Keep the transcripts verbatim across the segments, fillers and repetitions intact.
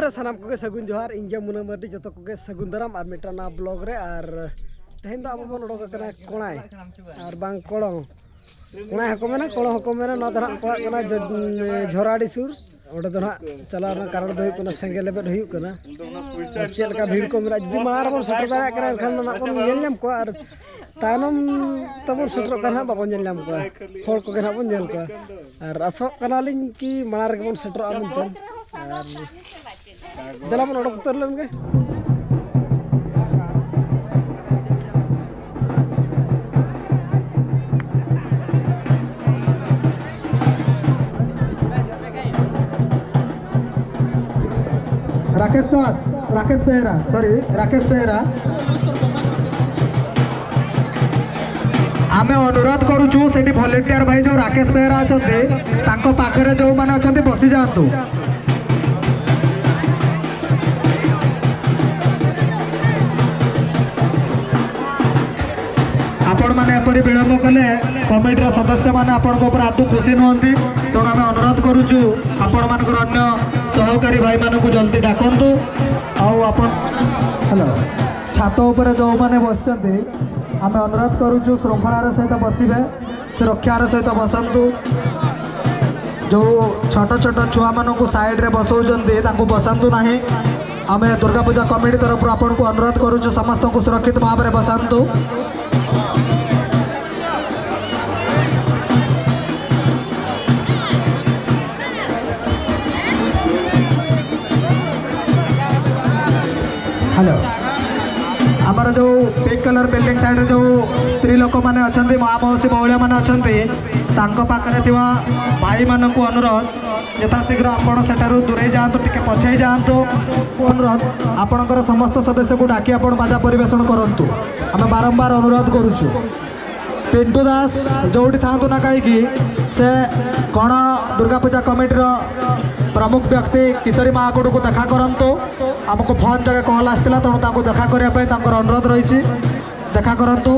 ᱨᱮ ᱥᱟᱱᱟᱢ ᱠᱚᱜᱮ ᱥᱟᱹᱜᱩᱱ ᱡᱚᱦᱟᱨ᱾ ᱤᱧ ᱜᱮ ᱢᱩᱱᱟᱹ ᱢᱟᱹᱨᱰᱤ, ᱡᱚᱛᱚ ᱠᱚᱜᱮ ᱥᱟᱹᱜᱩᱱ ᱫᱟᱨᱟᱢ ᱟᱨ ᱢᱤᱫᱴᱟᱝ ᱱᱟᱣᱟ ᱵᱞᱚᱜ ᱨᱮ᱾ ᱟᱨ ᱛᱮᱦᱮᱧ ᱫᱚ ᱟᱵᱚ ᱵᱚᱱ ᱚᱰᱚᱠ ᱟᱠᱟᱱᱟ ᱠᱚᱲᱟᱭ ᱟᱨ ᱵᱟᱝ ᱠᱚᱲᱚᱝ᱾ ᱠᱚᱲᱟᱭ ᱦᱚᱸᱠᱚ ᱢᱮᱱᱟ, ᱠᱚᱲᱚᱝ ᱦᱚᱸᱠᱚ ᱢᱮᱱᱟ᱾ ᱱᱚᱣᱟ ᱫᱚ ᱱᱟᱦᱟᱜ ᱠᱚᱲᱟᱜ ᱠᱟᱱᱟ ᱡᱚ-, ᱡᱷᱚᱨᱟᱰᱤ ᱥᱩᱨ᱾ ᱚᱸᱰᱮ ᱫᱚ ᱱᱟᱦᱟᱜ ᱪᱟᱞᱟᱣ ᱨᱮᱱᱟᱜ ᱠᱟᱨᱚᱱ ᱫᱚ ᱦᱩᱭᱩᱜ ᱠᱟᱱᱟ, ᱥᱮᱸᱜᱮᱞ ᱞᱮᱵᱮᱫ ᱦᱩᱭᱩᱜ ᱠᱟᱱᱟ᱾ ᱟᱨ ᱪᱮᱫ ᱞᱮᱠᱟ ᱵᱷᱤᱲ ᱠᱚ ᱢᱮᱱᱟᱜᱼᱟ, ᱡᱩᱫᱤ ᱢᱟᱲᱟᱝ ᱨᱮᱵᱚᱱ ᱥᱮᱴᱮᱨ ᱫᱟᱲᱮᱭᱟᱜ ᱠᱟᱱᱟ, ᱮᱱᱠᱷᱟᱱ ᱫᱚ ᱱᱟᱦᱟᱜ ᱵᱚᱱ ᱧᱮᱞ ᱧᱟᱢ ᱠᱚᱣᱟ᱾ ᱟᱨ ᱛᱟᱭᱱᱚᱢ ᱛᱮᱵᱚᱱ ᱥᱮᱴᱮᱨᱚᱜ ᱠᱟᱱ ᱦᱟᱸᱜ ᱵᱟᱵᱚᱱ ᱧᱮᱞ ᱧᱟᱢ ᱠᱚᱣᱟ, ᱦᱚᱲ ᱠᱚᱜᱮ ᱱᱟᱦᱟᱜ ᱵᱚᱱ ᱧᱮᱞ ᱠᱚᱣᱟ᱾ ᱟᱨ ᱟᱥᱚᱜ ᱠᱟᱱᱟᱞᱤᱧ ᱠᱤ ᱢᱟᱲᱟᱝ ᱨᱮᱜᱮ ᱵᱚᱱ ᱥᱮᱴᱮᱨᱚᱜᱼᱟ ᱢᱮᱱᱛᱮ᱾ ᱟᱨ ᱫᱮᱞᱟ ᱵᱚᱱ ᱚᱰᱚᱠ ᱩᱛᱟᱹᱨ ᱞᱮᱱ ᱜᱮ᱾ ରାକେଶ ଦାସ, ରାକେଶ ବେହେରା, ସରି, ରାକେଶ ବେହେରା। ଆମେ ଅନୁରୋଧ କରୁଛୁ, ସେଠି ଭଲେଣ୍ଟିୟର ଭାଇ ଯୋଉ ରାକେଶ ବେହେରା ଅଛନ୍ତି, ତାଙ୍କ ପାଖରେ ଯୋଉମାନେ ଅଛନ୍ତି, ବସିଯାଆନ୍ତୁ। ଆପଣମାନେ ଏପରି ବିଳମ୍ବ କଲେ କମିଟିର ସଦସ୍ୟମାନେ ଆପଣଙ୍କ ଉପରେ ଆଦୌ ଖୁସି ନୁହନ୍ତି। ତେଣୁ ଆମେ ଅନୁରୋଧ କରୁଛୁ, ଆପଣମାନଙ୍କର ଅନ୍ୟ ସହକାରୀ ଭାଇମାନଙ୍କୁ ଜଲ୍ଦି ଡାକନ୍ତୁ। ଆଉ ଆପଣ, ହ୍ୟାଲୋ, ଛାତ ଉପରେ ଯେଉଁମାନେ ବସିଛନ୍ତି, ଆମେ ଅନୁରୋଧ କରୁଛୁ ଶୃଙ୍ଖଳାର ସହିତ ବସିବେ, ସୁରକ୍ଷାର ସହିତ ବସନ୍ତୁ। ଯେଉଁ ଛୋଟ ଛୋଟ ଛୁଆମାନଙ୍କୁ ସାଇଡ଼ରେ ବସଉଛନ୍ତି, ତାଙ୍କୁ ବସାନ୍ତୁ ନାହିଁ। ଆମେ ଦୁର୍ଗା ପୂଜା କମିଟି ତରଫରୁ ଆପଣଙ୍କୁ ଅନୁରୋଧ କରୁଛୁ, ସମସ୍ତଙ୍କୁ ସୁରକ୍ଷିତ ଭାବରେ ବସାନ୍ତୁ। ହ୍ୟାଲୋ, ଆମର ଯେଉଁ ପିଙ୍କ କଲର ବିଲ୍ଡିଂ ସାଇଡ଼ରେ ଯେଉଁ ସ୍ତ୍ରୀ ଲୋକମାନେ ଅଛନ୍ତି, ମା ମଉସୀ ମହିଳାମାନେ ଅଛନ୍ତି, ତାଙ୍କ ପାଖରେ ଥିବା ଭାଇମାନଙ୍କୁ ଅନୁରୋଧ, ଯଥାଶୀଘ୍ର ଆପଣ ସେଠାରୁ ଦୂରେଇ ଯାଆନ୍ତୁ, ଟିକେ ପଛେଇ ଯାଆନ୍ତୁ। ଅନୁରୋଧ, ଆପଣଙ୍କର ସମସ୍ତ ସଦସ୍ୟକୁ ଡାକି ଆପଣ ବାଜା ପରିବେଷଣ କରନ୍ତୁ, ଆମେ ବାରମ୍ବାର ଅନୁରୋଧ କରୁଛୁ। ପିଣ୍ଟୁ ଦାସ ଯେଉଁଠି ଥାଆନ୍ତୁ ନା କାହିଁକି, ସେ ଗଣ ଦୁର୍ଗା ପୂଜା କମିଟିର ପ୍ରମୁଖ ବ୍ୟକ୍ତି କିଶୋରୀ ମହାକୁଡ଼କୁ ଦେଖା କରନ୍ତୁ। ଆମକୁ ଫୋନ୍ ଯୋଗେ କଲ୍ ଆସିଥିଲା, ତେଣୁ ତାଙ୍କୁ ଦେଖା କରିବା ପାଇଁ ତାଙ୍କର ଅନୁରୋଧ ରହିଛି, ଦେଖା କରନ୍ତୁ।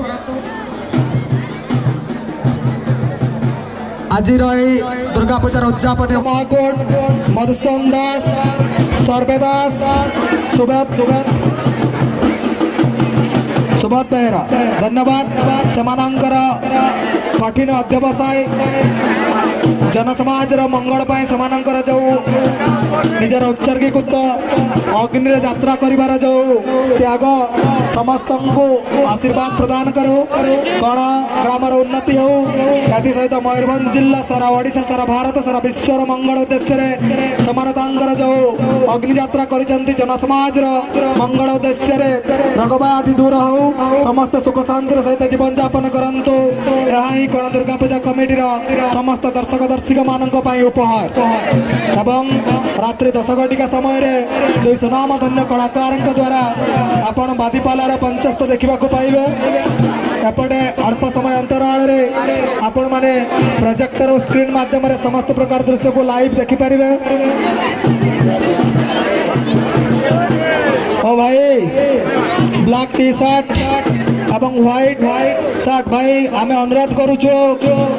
ଆଜିର ଏହି ଦୁର୍ଗା ପୂଜାର ଉଦ୍ଯାପନୀ ମହାକୁଟ, ମଧୁସୂଦନ ଦାସ, ସର୍ବେ ଦାସ, ସୁବୋଧ, ସୁବୋଧ ବେହେରା, ଧନ୍ୟବାଦ। ସେମାନଙ୍କର କଠିନ ଅଧ୍ୟବସାୟ, ଜନସମାଜର ମଙ୍ଗଳ ପାଇଁ ସେମାନଙ୍କର ଯେଉଁ ନିଜର ଉତ୍ସର୍ଗୀକୃତ ଅଗ୍ନିରେ ଯାତ୍ରା କରିବାର ଯେଉଁ ତ୍ୟାଗ, ସମସ୍ତଙ୍କୁ ଆଶୀର୍ବାଦ ପ୍ରଦାନ କରୁ। କଣ ଗ୍ରାମର ଉନ୍ନତି ହଉ, ଏଥିସହିତ ମୟୂରଭଞ୍ଜ ଜିଲ୍ଲା, ସାରା ଓଡ଼ିଶା, ସାରା ଭାରତ, ସାରା ବିଶ୍ୱର ମଙ୍ଗଳ ଉଦ୍ଦେଶ୍ୟରେ ସେମାନେ ତାଙ୍କର ଯେଉଁ ଅଗ୍ନିଯାତ୍ରା କରିଛନ୍ତି, ଜନସମାଜର ମଙ୍ଗଳ ଉଦ୍ଦେଶ୍ୟରେ, ରୋଗବ୍ୟାଧି ଦୂର ହଉ, ସମସ୍ତେ ସୁଖ ଶାନ୍ତିର ସହିତ ଜୀବନଯାପନ କରନ୍ତୁ। ଏହା ହିଁ କଣ ଦୁର୍ଗା ପୂଜା କମିଟିର ସମସ୍ତ ଦର୍ଶକ ଦର୍ଶିକାମାନଙ୍କ ପାଇଁ ଉପହାର। ଏବଂ ରାତ୍ରି ଦଶ ଘଟିକା ସମୟରେ ଦୁଇ ସୁନାମଧନ୍ୟ କଳାକାରଙ୍କ ଦ୍ୱାରା ଆପଣ ବାଦିପାଲାର ପଞ୍ଚସ୍ତ ଦେଖିବାକୁ ପାଇବେ। ଏପଟେ ଅଳ୍ପ ସମୟ ଅନ୍ତରାଳରେ ଆପଣମାନେ ପ୍ରୋଜେକ୍ଟର ଓ ସ୍କ୍ରିନ୍ ମାଧ୍ୟମରେ ସମସ୍ତ ପ୍ରକାର ଦୃଶ୍ୟକୁ ଲାଇଭ୍ ଦେଖିପାରିବେ। ଓ ଭାଇ, ବ୍ଲାକ୍ ଟି ସାର୍ଟ ଏବଂ ହ୍ୱାଇଟ୍ ସାର୍ଟ ଭାଇ, ଆମେ ଅନୁରୋଧ କରୁଛୁ,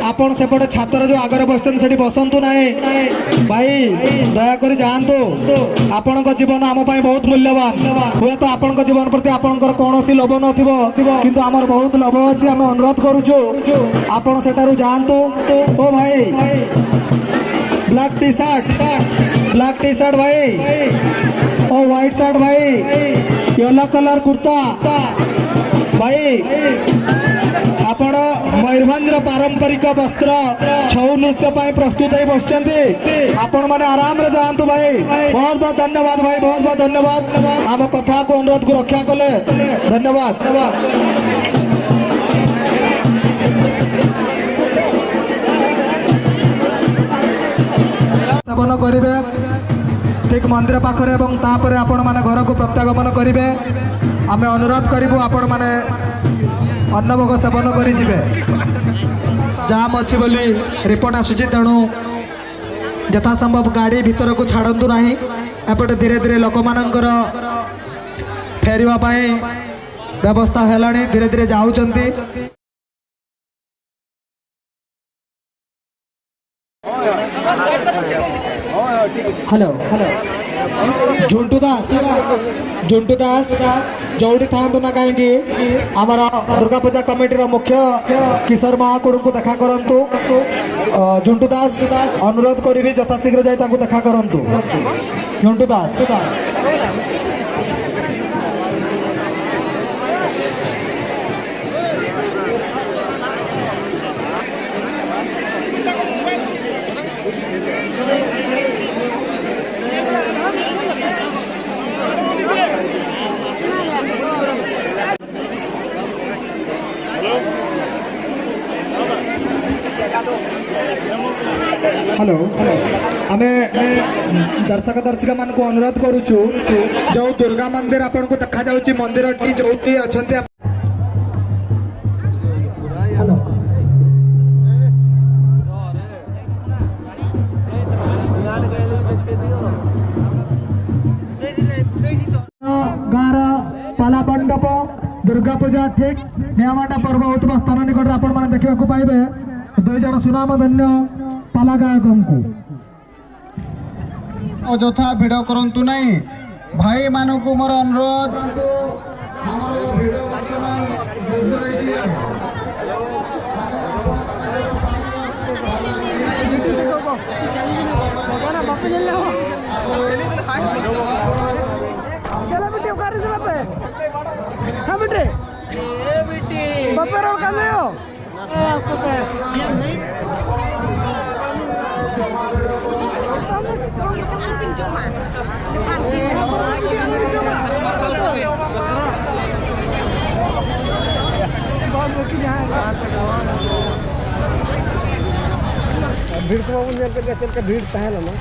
ଆପଣ ସେପଟେ ଛାତରେ ଯୋଉ ଆଗରେ ବସିଛନ୍ତି, ସେଠି ବସନ୍ତୁ ନାହିଁ। ଭାଇ, ଦୟାକରି ଯାଆନ୍ତୁ। ଆପଣଙ୍କ ଜୀବନ ଆମ ପାଇଁ ବହୁତ ମୂଲ୍ୟବାନ। ହୁଏତ ଆପଣଙ୍କ ଜୀବନ ପ୍ରତି ଆପଣଙ୍କର କୌଣସି ଲୋଭ ନଥିବ, କିନ୍ତୁ ଆମର ବହୁତ ଲୋଭ ଅଛି। ଆମେ ଅନୁରୋଧ କରୁଛୁ, ଆପଣ ସେଠାରୁ ଯାଆନ୍ତୁ। ଓ ଭାଇ, black T shirt, black T shirt ଭାଇ, ଓ ହ୍ୱାଇଟ୍ ସାର୍ଟ ଭାଇ, ୟେଲୋ କଲର କୁର୍ତ୍ତା ଭାଇ, ଆପଣ ମୟୂରଭଞ୍ଜର ପାରମ୍ପରିକ ବସ୍ତ୍ର ଛଉ ନୃତ୍ୟ ପାଇଁ ପ୍ରସ୍ତୁତ ହେଇ ବସିଛନ୍ତି। ଆପଣମାନେ ଆରାମରେ ଯାଆନ୍ତୁ ଭାଇ। ବହୁତ ବହୁତ ଧନ୍ୟବାଦ ଭାଇ, ବହୁତ ବହୁତ ଧନ୍ୟବାଦ। ଆମ କଥାକୁ, ଅନୁରୋଧକୁ ରକ୍ଷା କଲେ, ଧନ୍ୟବାଦ। ସେବନ କରିବେ ଠିକ୍ ମନ୍ଦିର ପାଖରେ ଏବଂ ତାପରେ ଆପଣମାନେ ଘରକୁ ପ୍ରତ୍ୟାଗମନ କରିବେ। ଆମେ ଅନୁରୋଧ କରିବୁ, ଆପଣମାନେ ଅନ୍ନ ଭୋଗ ସେବନ କରି ଯିବେ। ଜାମ୍ ଅଛି ବୋଲି ରିପୋର୍ଟ ଆସୁଛି, ତେଣୁ ଯଥାସମ୍ଭବ ଗାଡ଼ି ଭିତରକୁ ଛାଡ଼ନ୍ତୁ ନାହିଁ। ଏପଟେ ଧୀରେ ଧୀରେ ଲୋକମାନଙ୍କର ଫେରିବା ପାଇଁ ବ୍ୟବସ୍ଥା ହେଲାଣି, ଧୀରେ ଧୀରେ ଯାଉଛନ୍ତି। Hello, hello. ଝୁଣ୍ଟୁ ଦାସ, ଝୁଣ୍ଟୁ ଦାସ, ଯୋଉଠି ଥାଆନ୍ତୁ ନା କାହିଁକି, ଆମର ଦୁର୍ଗା ପୂଜା କମିଟିର ମୁଖ୍ୟ କିଶୋର ମହାକୁଡ଼ଙ୍କୁ ଦେଖା କରନ୍ତୁ। ଅ, ଝୁଣ୍ଟୁ ଦାସ, ଅନୁରୋଧ କରିବି, ଯଥାଶୀଘ୍ର ଯାଇ ତାଙ୍କୁ ଦେଖା କରନ୍ତୁ। ଝୁଣ୍ଟୁ ଦାସ। ହ୍ୟାଲୋ, ଆମେ ଦର୍ଶକ ଦର୍ଶିକା ମାନଙ୍କୁ ଅନୁରୋଧ କରୁଛୁ, ଯୋଉ ଦୁର୍ଗା ମନ୍ଦିର ଆପଣଙ୍କୁ ଦେଖାଯାଉଛି, ମନ୍ଦିରଟି ଯୋଉଠି ଅଛନ୍ତି, ହ୍ୟାଲୋ। ଗାଁର ପାଲା ମଣ୍ଡପ, ଦୁର୍ଗା ପୂଜା ଠିକ୍ ନିଆମାଣ୍ଡା ପର୍ବ ହେଉଥିବା ସ୍ଥାନ ନିକଟରେ ଆପଣମାନେ ଦେଖିବାକୁ ପାଇବେ ଦୁଇ ଜଣ ସୁନାମଧନ୍ୟ ପାଲା ଗାୟକଙ୍କୁ। ଅଯଥା ଭିଡ଼ କରନ୍ତୁ ନାହିଁ। ଭାଇମାନଙ୍କୁ ମୋର ଅନୁରୋଧ, ଆମର ଭିଡ଼ ବର୍ତ୍ତମାନ ଶେଷ ହୋଇଯିବ। चलो बेटी, उखाड़ दे बापे। हाँ बेटे। बापे रोल कर दे हो। ᱵᱷᱤᱲ ᱠᱚ ᱵᱟᱵᱚᱱ ᱧᱮᱞ ᱠᱮᱫ ᱜᱮᱭᱟ, ᱪᱮᱫ ᱞᱮᱠᱟ ᱵᱷᱤᱲ ᱛᱟᱦᱮᱸ ᱞᱮᱱᱟ᱾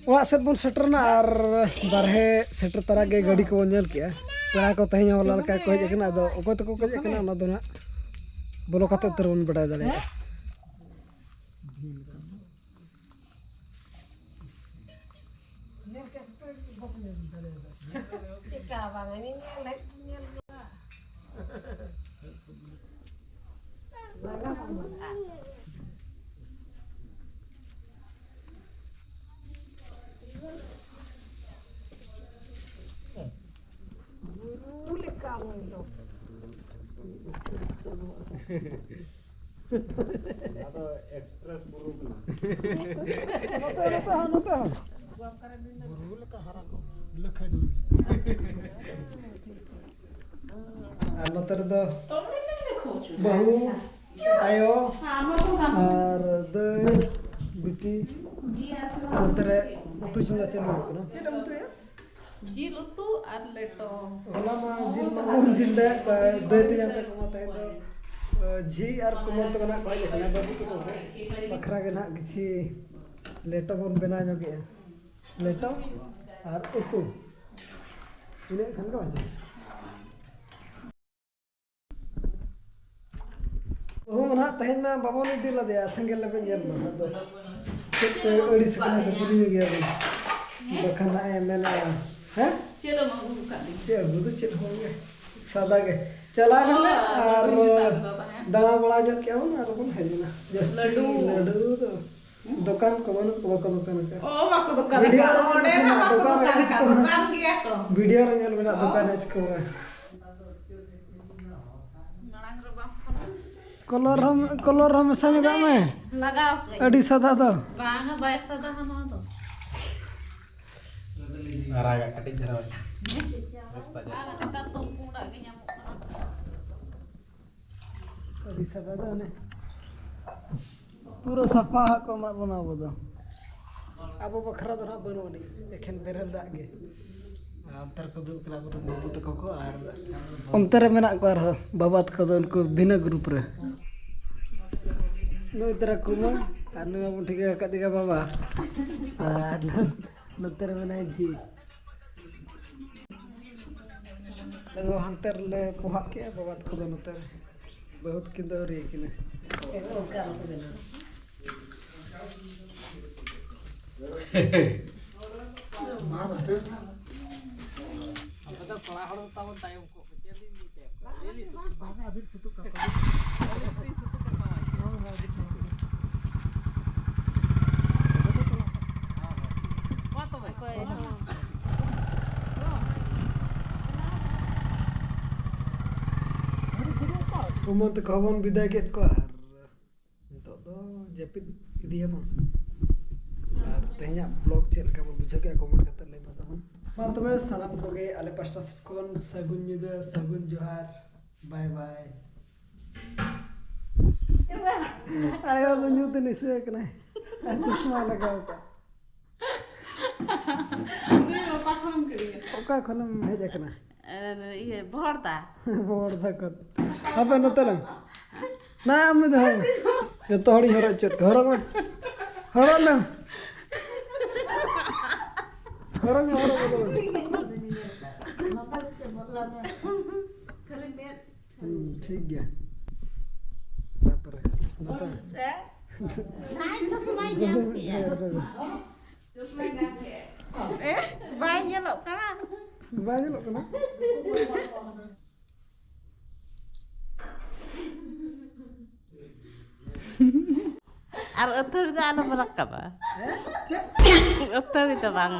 ᱚᱲᱟᱜ ᱥᱮᱫ ᱵᱚᱱ ᱥᱮᱴᱮᱨᱱᱟ ᱟᱨ ᱵᱟᱨᱦᱮ ᱥᱮᱴᱮᱨ ᱛᱚᱨᱟ ᱜᱮ ᱜᱟᱹᱰᱤ ᱠᱚᱵᱚᱱ ᱧᱮᱞ ᱠᱮᱜᱼᱟ᱾ ᱯᱮᱲᱟ ᱠᱚ ᱛᱮᱦᱮᱧ ᱦᱚᱸ ᱦᱚᱞᱟ ᱞᱮᱠᱟ ᱠᱚ ᱦᱮᱡ ᱟᱠᱟᱱᱟ, ᱟᱫᱚ ᱚᱠᱚᱭ ᱛᱟᱠᱚ ᱠᱚ ᱦᱮᱡ ᱟᱠᱟᱱᱟ ᱚᱱᱟ ᱫᱚ ᱱᱟᱦᱟᱜ ᱵᱚᱞᱚ ᱠᱟᱛᱮ ᱩᱛᱟᱹᱨ ᱵᱚᱱ ᱵᱟᱰᱟᱭ ᱫᱟᱲᱮᱭᱟᱜᱼᱟ᱾ ᱪᱮᱫᱠᱟ ᱵᱟᱝ, ᱤᱧ ᱧᱮᱞ ᱦᱮᱡ, ᱧᱮᱞ ᱧᱚᱜᱟ᱾ ᱵᱩᱨᱩ ᱞᱮᱠᱟ ᱦᱚᱭ ᱫᱚ᱾ ᱚᱱᱟ ᱫᱚ ᱮᱠᱥᱯᱨᱮᱥ ᱵᱩᱨᱩ ᱠᱟᱱᱟ᱾ ᱱᱚᱛᱮ, ᱱᱚᱛᱮ ᱦᱚᱸ, ᱱᱚᱛᱮ ᱦᱚᱸ᱾ ᱵᱩᱨᱩ ᱞᱮᱠᱟ ᱦᱟᱨᱟ ᱠᱚᱜ ᱞᱟᱹᱠᱷᱟᱹᱭ ᱰᱩᱝᱨᱤ᱾ ᱟᱨ ᱱᱚᱛᱮ ᱨᱮᱫᱚ ᱵᱟᱹᱦᱩ, ᱟᱭᱳ ᱟᱨ ᱫᱟᱹᱭ, ᱵᱤᱴᱤ᱾ ᱱᱚᱛᱮ ᱨᱮ ᱩᱛᱩ ᱪᱚᱸᱫᱟ ᱪᱟᱹᱞᱩ ᱟᱠᱟᱱᱟ᱾ ᱪᱮᱫ ᱮᱢ ᱩᱛᱩᱭᱟ? ᱡᱤᱞ ᱩᱛᱩ ᱟᱨ ᱞᱮᱴᱚ᱾ ᱦᱚᱞᱟ ᱢᱟ ᱡᱤᱞ ᱢᱟ ᱵᱟᱵᱚᱱ ᱡᱤᱞ ᱫᱟᱲᱮᱭᱟᱜ ᱠᱚᱣᱟ, ᱫᱟᱹᱭ ᱛᱮᱧᱟᱝ ᱛᱟᱠᱚ ᱢᱟ ᱛᱮᱦᱮᱧ ᱫᱚ, ᱟᱸ, ᱡᱷᱤ ᱟᱨ ᱠᱩᱢᱟᱹᱝ ᱛᱟᱠᱚ ᱱᱟᱜ ᱠᱚ ᱦᱮᱡ ᱟᱠᱟᱱᱟ, ᱵᱟᱹᱵᱩ ᱛᱟᱠᱚ ᱠᱚ ᱵᱟᱠᱷᱨᱟ ᱜᱮ ᱱᱟᱜ ᱠᱤᱪᱷᱤ ᱞᱮᱴᱚ ᱵᱚᱱ ᱵᱮᱱᱟᱣ ᱧᱚᱜᱮᱜᱼᱟ᱾ ᱞᱮᱴᱚ ᱟᱨ ᱩᱛᱩ, ᱤᱱᱟᱹᱜ ᱠᱷᱟᱱ ᱜᱮ ᱵᱟᱡᱟᱣ᱾ ᱵᱟᱹᱦᱩ ᱢᱟ ᱱᱟᱦᱟᱜ ᱛᱮᱦᱮᱧ ᱢᱟ ᱵᱟᱵᱚᱱ ᱤᱫᱤ ᱞᱮᱫᱮᱭᱟ, ᱥᱮᱸᱜᱮᱞ ᱨᱮᱵᱮᱱ ᱧᱮᱞ ᱢᱟ᱾ ᱟᱫᱚ ᱪᱮᱫ ᱛᱮ ᱟᱹᱲᱤᱥ ᱠᱟᱱᱟ ᱫᱚ ᱠᱩᱞᱤ ᱧᱚᱜᱮᱭᱟ ᱵᱚᱱ᱾ ᱵᱟᱠᱷᱟᱱ ᱱᱟᱦᱟᱜ ᱮ ᱢᱮᱱᱟ, ᱦᱮᱸ? ᱪᱮᱫ ᱮᱢ ᱟᱹᱜᱩ ᱟᱠᱟᱫ ᱞᱤᱧᱟ? ᱪᱮᱫ ᱟᱹᱜᱩ ᱫᱚ ᱪᱮᱫ ᱦᱚᱸ ᱵᱟᱝ ᱜᱮ, ᱥᱟᱫᱟ ᱜᱮ᱾ ᱪᱟᱞᱟᱣ ᱮᱱᱟᱞᱮ ᱚ, ᱟᱨ ᱞᱟᱹᱰᱩ ᱢᱮᱛᱟᱜ ᱢᱮ ᱵᱟᱵᱟ, ᱦᱮᱸ? ᱫᱟᱬᱟ ᱵᱟᱲᱟ ᱧᱚᱜ ᱠᱮᱜᱼᱟ ᱵᱚᱱ ᱟᱨ ᱵᱚᱱ ᱦᱮᱡ ᱮᱱᱟ᱾ ᱡᱟᱹᱥᱛᱤ ᱞᱟᱹᱰᱩ᱾ ᱞᱟᱹᱰᱩ ᱫᱚ ᱫᱚᱠᱟᱱ ᱠᱚ ᱵᱟᱹᱱᱩᱜ ᱠᱚ, ᱵᱟᱠᱚ ᱫᱚᱠᱟᱱ ᱟᱠᱟᱫ᱾ ᱚ, ᱵᱟᱠᱚ ᱫᱚᱠᱟᱱ ᱵᱷᱤᱰᱤᱭᱳ ᱟᱠᱟᱫ᱾ ᱨᱮ ᱚᱸᱰᱮ ᱧᱮᱞ ᱢᱟ ᱢᱮᱱᱟᱜᱼᱟ, ᱵᱟᱠᱚ ᱫᱚᱠᱟᱱ ᱫᱚᱠᱟᱱ ᱨᱮ ᱟᱠᱟᱫ᱾ ᱪᱤᱠᱟᱹ ᱵᱟᱝ? ᱫᱚᱠᱟᱱ ᱜᱮᱭᱟ ᱠᱚ᱾ ᱵᱷᱤᱰᱤᱭᱳ ᱨᱮ ᱧᱮᱞ ᱢᱮᱱᱟᱜᱼᱟ, ᱚ᱾ ᱫᱚᱠᱟᱱ ᱨᱮ ᱪᱤᱠᱟᱹ ᱵᱟᱝ? ᱢᱟᱲᱟᱝ ᱨᱮ ᱵᱟᱝ ᱯᱷᱳᱱ᱾ ᱠᱚᱞᱚᱨ ᱦᱚᱸ, ᱠᱚᱞᱚᱨ ᱦᱚᱸ ᱢᱮᱥᱟ ᱧᱚᱜᱟᱜ ᱢᱮ᱾ ᱞᱟᱜᱟᱣ ᱠᱟᱹᱧ᱾ ᱟᱹᱰᱤ ᱥᱟᱫᱟ ᱫᱚ᱾ ᱵᱟᱝᱟ, ᱵᱟᱭ ᱥᱟᱫᱟ ᱦᱟᱸ ᱱᱚᱣᱟ ᱫᱚ᱾ ᱟᱨᱟᱜᱟᱜ ᱠᱟᱹᱴᱤᱡ ᱫᱷᱟᱨᱟ᱾ ᱨᱟᱥᱛᱟ ᱡᱟ᱾ ᱟᱨ ᱱᱮᱛᱟᱨ ᱫᱚ ᱯᱩᱸᱰᱟᱜ ᱜᱮ ᱧᱟᱢᱚᱜ ᱠᱟᱱᱟ᱾ ᱟᱹᱰᱤ ᱥᱟᱫᱟ ᱫᱚ ᱚᱱᱮ ᱯᱩᱨᱟᱹ ᱥᱟᱯᱷᱟ ᱦᱟᱸᱜ ᱠᱚ ᱮᱢᱟᱜ ᱵᱚᱱᱟ ᱟᱵᱚ ᱫᱚ᱾ ᱟᱵᱚ ᱵᱟᱠᱷᱨᱟ ᱫᱚ ᱱᱟᱦᱟᱜ ᱵᱟᱹᱱᱩᱜ ᱟᱹᱱᱤᱡ, ᱮᱠᱷᱮᱱ ᱵᱮᱨᱮᱞ ᱫᱟᱜ ᱜᱮ᱾ ᱟᱨ ᱚᱱᱛᱮ ᱨᱮᱠᱚ ᱫᱩᱲᱩᱵ ᱠᱟᱱᱟ ᱟᱵᱚ ᱨᱮᱱ ᱵᱟᱹᱵᱩ ᱛᱟᱠᱚ ᱠᱚ, ᱟᱨ ᱚᱱᱛᱮ ᱨᱮ ᱢᱮᱱᱟᱜ ᱠᱚᱣᱟ ᱟᱨᱦᱚᱸ ᱵᱟᱵᱟ ᱛᱟᱠᱚ ᱫᱚ ᱩᱱᱠᱩ ᱵᱷᱤᱱᱟᱹ ᱜᱨᱩᱯ ᱨᱮ᱾ ᱱᱩᱭ ᱛᱟᱨᱟ ᱠᱩᱢᱟᱹᱝ, ᱟᱨ ᱱᱩᱭ ᱢᱟᱵᱚᱱ ᱴᱷᱤᱠᱟᱹ ᱟᱠᱟᱫᱮ ᱜᱮ ᱵᱟᱵᱟ᱾ ᱟᱨ ᱱᱚᱛᱮ ᱨᱮ ᱢᱮᱱᱟᱭᱟ ᱡᱷᱤ᱾ ᱟᱞᱮ ᱫᱚ ᱦᱟᱱᱛᱮ ᱨᱮᱞᱮ ᱯᱚᱦᱟᱜ ᱠᱮᱜᱼᱟ, ᱵᱟᱵᱟ ᱛᱟᱠᱚ ᱫᱚ ᱱᱚᱛᱮ ᱨᱮ᱾ ᱵᱟᱹᱦᱩ ᱛᱟᱹᱠᱤᱱ ᱫᱚ ᱟᱹᱣᱨᱤ ᱟᱹᱠᱤᱱᱟ᱾ ᱟᱯᱮ ᱫᱚ ᱠᱚᱲᱟ ᱦᱚᱲ ᱫᱚ ᱛᱟᱵᱚᱱ ᱛᱟᱭᱚᱢ ᱠᱚᱜ ᱯᱮ, ᱪᱮᱫ ᱞᱤᱧ ᱞᱟᱹᱭ ᱟᱯᱮᱭᱟ? ᱵᱟᱝᱟ, ᱟᱹᱵᱤᱱ ᱥᱩᱛᱩᱜ ᱠᱟᱠᱚ᱾ ᱟᱹᱵᱤᱱ ᱥᱩᱛᱩᱜ ᱠᱟᱠᱚ᱾ ᱠᱩᱢᱟᱹᱝ ᱛᱟᱠᱚ ᱦᱚᱸᱵᱚᱱ ᱵᱤᱫᱟᱹᱭ ᱠᱮᱫ ᱠᱚᱣᱟ ᱟᱨ ᱱᱤᱛᱚᱜ ᱫᱚ ᱡᱟᱹᱯᱤᱫ ᱤᱫᱤᱭᱟᱵᱚᱱ᱾ ᱟᱨ ᱛᱮᱦᱮᱧᱟᱜ ᱵᱞᱚᱜ ᱪᱮᱫ ᱞᱮᱠᱟ ᱵᱚᱱ ᱵᱩᱡᱷᱟᱹᱣ ᱠᱮᱫᱼᱟ, ᱠᱚᱢᱮᱱᱴ ᱠᱟᱛᱮ ᱞᱟᱹᱭ ᱢᱮ ᱛᱟᱵᱚᱱ᱾ ᱢᱟ ᱛᱚᱵᱮ ᱥᱟᱱᱟᱢ ᱠᱚᱜᱮ ᱟᱞᱮ ᱯᱟᱥᱴᱟ ᱥᱮᱫ ᱠᱷᱚᱱ ᱥᱟᱹᱜᱩᱱ ᱧᱤᱫᱟᱹ, ᱥᱟᱹᱜᱩᱱ ᱡᱚᱦᱟᱨ, ᱵᱟᱭ ᱵᱟᱭ᱾ ᱟᱭᱳ ᱫᱚ ᱧᱩᱛ ᱱᱤᱥᱟᱹ ᱠᱟᱱᱟᱭ ᱟᱨ ᱪᱚᱥᱢᱟ ᱞᱟᱜᱟᱣ ᱠᱟᱜ᱾ ᱱᱩᱭ ᱚᱠᱟ ᱠᱷᱚᱱᱮᱢ ᱠᱤᱨᱤᱧᱟ? ᱚᱠᱟ ᱠᱷᱚᱱᱮᱢ ᱦᱮᱡ ᱟᱠᱟᱱᱟ? ᱤᱭᱟᱹ, ᱵᱷᱚᱲᱫᱟ᱾ ᱵᱷᱚᱲᱫᱟ ᱠᱷᱚᱱ᱾ ᱦᱟᱯᱮ ᱱᱚᱛᱮ ᱞᱟᱝ᱾ ᱱᱟ, ᱟᱢ ᱫᱚ ᱦᱚᱨᱚᱜ ᱢᱮ᱾ ᱡᱚᱛᱚ ᱦᱚᱲᱤᱧ ᱦᱚᱨᱚᱜ ᱦᱚᱪᱚᱭᱮᱫ ᱠᱚᱣᱟ᱾ ᱦᱚᱨᱚᱜ ᱢᱮ᱾ ᱦᱚᱨᱚᱜ ᱞᱮᱢ᱾ ᱦᱚᱨᱚᱜ ᱢᱮ, ᱦᱚᱨᱚᱜ ᱢᱮ, ᱦᱚᱨᱚᱜ ᱢᱮ᱾ ᱠᱷᱟᱹᱞᱤ ᱢᱮᱫ ᱦᱩᱸ, ᱴᱷᱤᱠ ᱜᱮᱭᱟ᱾ ᱛᱟᱯᱚᱨᱮ ᱱᱚᱛᱮ᱾ ᱦᱮᱸ? ᱱᱟᱭ ᱪᱚᱥᱢᱟᱭ ᱧᱟᱢ ᱠᱮᱜᱼᱟ᱾ ᱪᱚᱥᱢᱟᱭ ᱧᱟᱢ ᱠᱮᱜᱼᱟ᱾ ᱮ, ᱵᱟᱭ ᱧᱮᱞᱚᱜ ᱠᱟᱱᱟ᱾ ᱵᱟᱭ ᱧᱮᱞᱚᱜ ᱠᱟᱱᱟ᱾ ᱟᱨ ᱟᱹᱛᱷᱟᱹᱲᱤ ᱫᱚ ᱟᱞᱚᱢ ᱨᱟᱠᱟᱵᱟ᱾ ᱟᱹᱛᱷᱟᱹᱲᱤ ᱫᱚ ᱵᱟᱝ᱾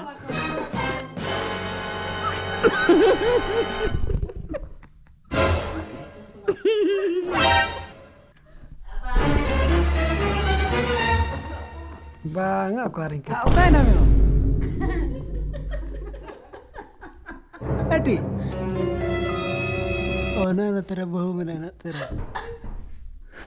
ᱵᱟᱝᱟ, ᱚᱠᱟᱨᱮ ᱤᱱᱠᱟᱹ? ᱚᱠᱟᱭᱮᱱᱟ ᱢᱮᱱᱟᱢ? ᱟᱹᱴᱤ᱾ ᱚᱱᱟ ᱱᱚᱛᱮ ᱨᱮ ᱵᱟᱹᱦᱩ ᱢᱮᱱᱟᱭᱟ, ᱱᱚᱛᱮ ᱨᱮ᱾